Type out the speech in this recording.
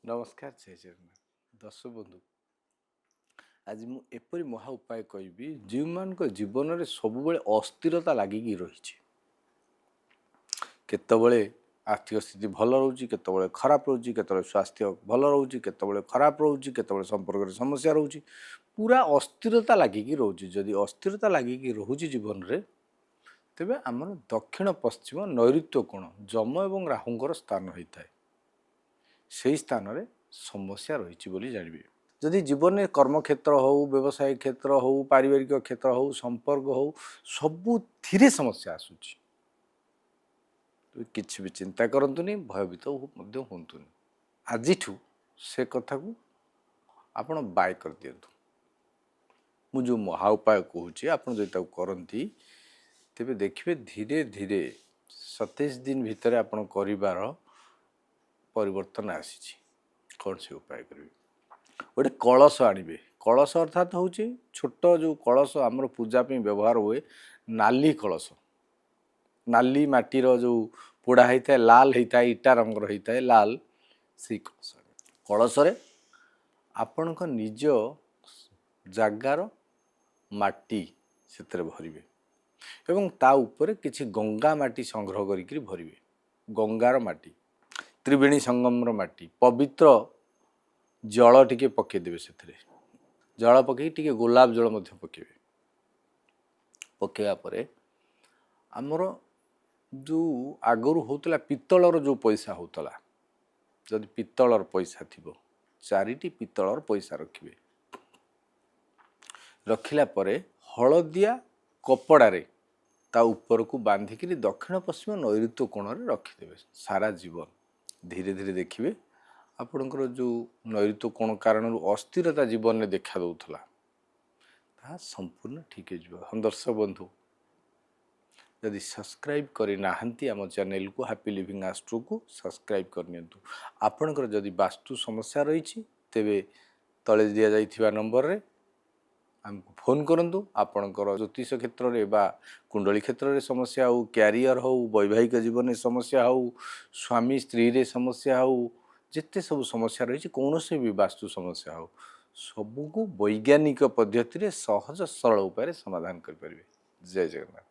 ନମସ୍କାର, ଜୟ ଜଗନ୍ନାଥ। ଦର୍ଶକ ବନ୍ଧୁ, ଆଜି ମୁଁ ଏପରି ମହା ଉପାୟ କହିବି, ଯେଉଁମାନଙ୍କ ଜୀବନରେ ସବୁବେଳେ ଅସ୍ଥିରତା ଲାଗିକି ରହିଛି। କେତେବେଳେ ଆର୍ଥିକ ସ୍ଥିତି ଭଲ ରହୁଛି, କେତେବେଳେ ଖରାପ ରହୁଛି, କେତେବେଳେ ସ୍ୱାସ୍ଥ୍ୟ ଭଲ ରହୁଛି, କେତେବେଳେ ଖରାପ ରହୁଛି, କେତେବେଳେ ସମ୍ପର୍କରେ ସମସ୍ୟା ରହୁଛି, ପୁରା ଅସ୍ଥିରତା ଲାଗିକି ରହୁଛି। ଯଦି ଅସ୍ଥିରତା ଲାଗିକି ରହୁଛି ଜୀବନରେ, ତେବେ ଆମର ଦକ୍ଷିଣ ପଶ୍ଚିମ ନୈଋତ୍ୟ କୋଣ, ଯମ ଏବଂ ରାହୁଙ୍କର ସ୍ଥାନ ହୋଇଥାଏ, ସେଇ ସ୍ଥାନରେ ସମସ୍ୟା ରହିଛି ବୋଲି ଜାଣିବେ। ଯଦି ଜୀବନରେ କର୍ମକ୍ଷେତ୍ର ହେଉ, ବ୍ୟବସାୟ କ୍ଷେତ୍ର ହେଉ, ପାରିବାରିକ କ୍ଷେତ୍ର ହେଉ, ସମ୍ପର୍କ ହେଉ, ସବୁଥିରେ ସମସ୍ୟା ଆସୁଛି, ତେବେ କିଛି ବି ଚିନ୍ତା କରନ୍ତୁନି, ଭୟଭୀତ ମଧ୍ୟ ହୁଅନ୍ତୁନି। ଆଜିଠୁ ସେ କଥାକୁ ଆପଣ ବାଏ କରିଦିଅନ୍ତୁ। ମୁଁ ଯେଉଁ ମହା ଉପାୟ କହୁଛି, ଆପଣ ଯଦି ତାକୁ କରନ୍ତି, ତେବେ ଦେଖିବେ ଧୀରେ ଧୀରେ 27 ଦିନ ଭିତରେ ଆପଣ କରିବାର ପରିବର୍ତ୍ତନ ଆସିଛି। କ'ଣ ସେ ଉପାୟ କରିବେ? ଗୋଟେ କଳସ ଆଣିବେ। କଳସ ଅର୍ଥାତ୍ ହେଉଛି ଛୋଟ ଯେଉଁ କଳସ ଆମର ପୂଜା ପାଇଁ ବ୍ୟବହାର ହୁଏ, ନାଲି କଳସ, ନାଲି ମାଟିର ଯେଉଁ ପୋଡ଼ା ହେଇଥାଏ, ଲାଲ ହେଇଥାଏ, ଇଟା ରଙ୍ଗର ହେଇଥାଏ, ଲାଲ, ସେଇ କଳସ ଆଣିବେ। କଳସରେ ଆପଣଙ୍କ ନିଜ ଜାଗାର ମାଟି ସେଥିରେ ଭରିବେ ଏବଂ ତା ଉପରେ କିଛି ଗଙ୍ଗା ମାଟି ସଂଗ୍ରହ କରିକିରି ଭରିବେ। ଗଙ୍ଗାର ମାଟି, ତ୍ରିବେଣୀ ସଙ୍ଗମର ମାଟି, ପବିତ୍ର ଜଳ ଟିକେ ପକାଇଦେବେ ସେଥିରେ। ଜଳ ପକାଇ ଟିକେ ଗୋଲାପ ଜଳ ମଧ୍ୟ ପକାଇବେ। ପକାଇବା ପରେ ଆମର ଯେଉଁ ଆଗରୁ ହେଉଥିଲା, ପିତ୍ତଳର ଯେଉଁ ପଇସା ହେଉଥିଲା, ଯଦି ପିତ୍ତଳର ପଇସା ଥିବ, ଚାରିଟି ପିତ୍ତଳର ପଇସା ରଖିବେ। ରଖିଲା ପରେ ହଳଦିଆ କପଡ଼ାରେ ତା ଉପରକୁ ବାନ୍ଧିକିରି ଦକ୍ଷିଣ ପଶ୍ଚିମ ନୈଋତ୍ୟ କୋଣରେ ରଖିଦେବେ ସାରା ଜୀବନ। ଧୀରେ ଧୀରେ ଦେଖିବେ, ଆପଣଙ୍କର ଯେଉଁ ନୈଋତ୍ୟ କୋଣ କାରଣରୁ ଅସ୍ଥିରତା ଜୀବନରେ ଦେଖା ଦେଉଥିଲା, ତାହା ସମ୍ପୂର୍ଣ୍ଣ ଠିକ୍ ହେଇଯିବ। ହଁ ଦର୍ଶକ ବନ୍ଧୁ, ଯଦି ସବସ୍କ୍ରାଇବ୍ କରିନାହାନ୍ତି ଆମ ଚ୍ୟାନେଲକୁ, ହାପି ଲିଭିଂ ଆଷ୍ଟ୍ରୋକୁ ସବସ୍କ୍ରାଇବ୍ କରିନିଅନ୍ତୁ। ଆପଣଙ୍କର ଯଦି ବାସ୍ତୁ ସମସ୍ୟା ରହିଛି, ତେବେ ତଳେ ଦିଆଯାଇଥିବା ନମ୍ବରରେ ଆମକୁ ଫୋନ୍ କରନ୍ତୁ। ଆପଣଙ୍କର ଜ୍ୟୋତିଷ କ୍ଷେତ୍ରରେ ବା କୁଣ୍ଡଳୀ କ୍ଷେତ୍ରରେ ସମସ୍ୟା ହେଉ, କ୍ୟାରିୟର ହେଉ, ବୈବାହିକ ଜୀବନରେ ସମସ୍ୟା ହେଉ, ସ୍ୱାମୀ ସ୍ତ୍ରୀରେ ସମସ୍ୟା ହେଉ, ଯେତେ ସବୁ ସମସ୍ୟା ରହିଛି, କୌଣସି ବି ବାସ୍ତୁ ସମସ୍ୟା ହେଉ, ସବୁକୁ ବୈଜ୍ଞାନିକ ପଦ୍ଧତିରେ ସହଜ ସରଳ ଉପାୟରେ ସମାଧାନ କରିପାରିବେ। ଜୟ ଜଗନ୍ନାଥ।